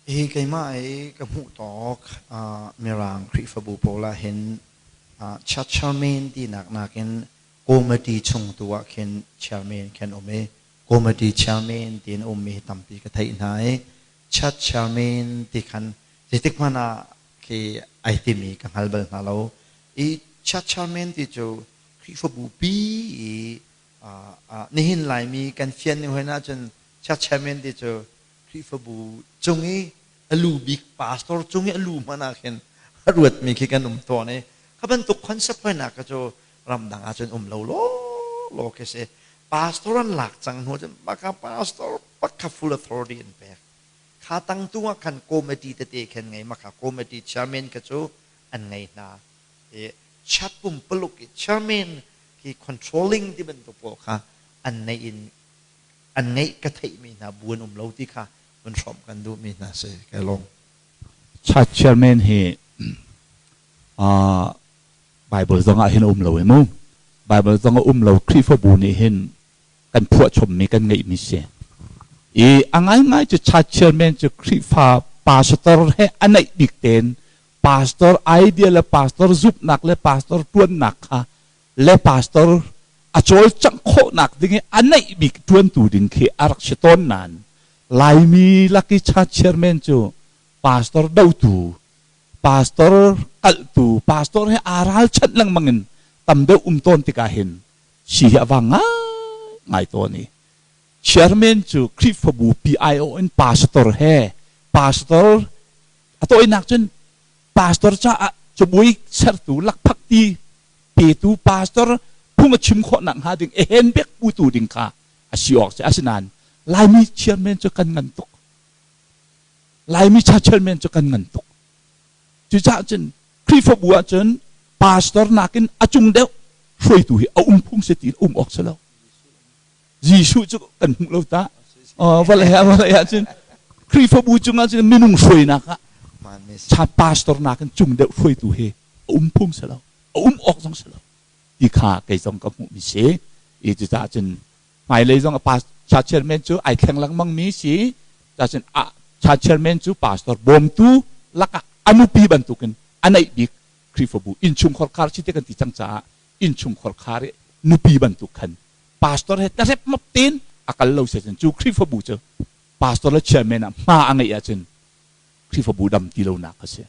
Hi keimah i ka hmuh tawk Mirang Khrihfabu pawl ah hin church chairman tinak nakin committee chung tu ah khin chairman khin um i committee chairman tiin a ummi hi tampi ka theih hna i church chairman ti khan zeitik hmanh ah khi ai timi ka hngal bal hna lo. I church chairman ti cu Khrihfabu pi i nihin Laimi kan fian ning hoi ahcun church chairman ti cu Khrihfabu cung i a lu bik pastor cung i a lu hmanh ah khin a ruatmi khi kan um tawn i kha bantuk concept hoinak kha cu ramdang ahcun um lo law law khi si. Pastor an lak cang hnu cun baka pastor pakha full authority an pek. Kha tang tu ah khan committee tete khan ngei maka committee chairman kha cu an ngei hna i chat pumpaluk i chairman khi controlling ti bantuk pawl kha an nei in an ngeih ka theihmi hna bu an um lo ti kha vun hrawmh kan duhmi hna si kai lawm. Church chairman hi Bible zong ah hin a um lo i mu. Bible zong a um lo. Khrihfabu nih hin kan phuahchommi kan ngeihmi si. I a ngaingai cu church chairman cu Khrihfa pastor he a naih bik tein pastor idea le pastor zumhnak le pastor tuannak kha le pastor a cawlcangh khawhnak ding i a neih bik ṭuantu ding khi a rak si tawn nain Laimi lak i church chairman cu pastor dotu, pastor kalhtu, pastor he aa ralchanh lengmang in tam deuh um tawn tikah hin si hi a vang ngaingai tawn i chairman cu Khrihfabu PIO in pastor he pastor a tawinak cun pastor caah cabuai sertu lakphakti petu pastor phung a chim khawh nak hnga ding ehen bek putu ding kha a si awk si. Asinain Laimi chairman cu kan ngan tuk, Laimi cha chairman cu kan ngan tuk. Cucaah cun Khrihfabu ah cun pastor nakin a cung deuh hruaitu hi a um phung si ti um awk si lo. Jesuh cu kan hmuh lo ta. Vawlei ah vawlei ah cun Khrihfabu cungah cun minung hruainak ah cha pastor nakin cung deuh hruaitu hi a um phung si lo, a um awk zong si lo ti kha kei zong ka hmuhmi si i cucaah cun hmailei zong a cha chairman cu ai thleng lengmang mi si cun a cha chairman cu pastor bawmtu lakah a nupi bantukin a neih bik Khrihfabu innchungkhar khar si te kan ti cang caah innchungkhar khar i nupi bantuk khan pastor he tarep map tein a kal lo se cun cu Khrihfabu cu pastor le chairman ah hma a ngeih ahcun Khrihfabu dam ti lonak a si.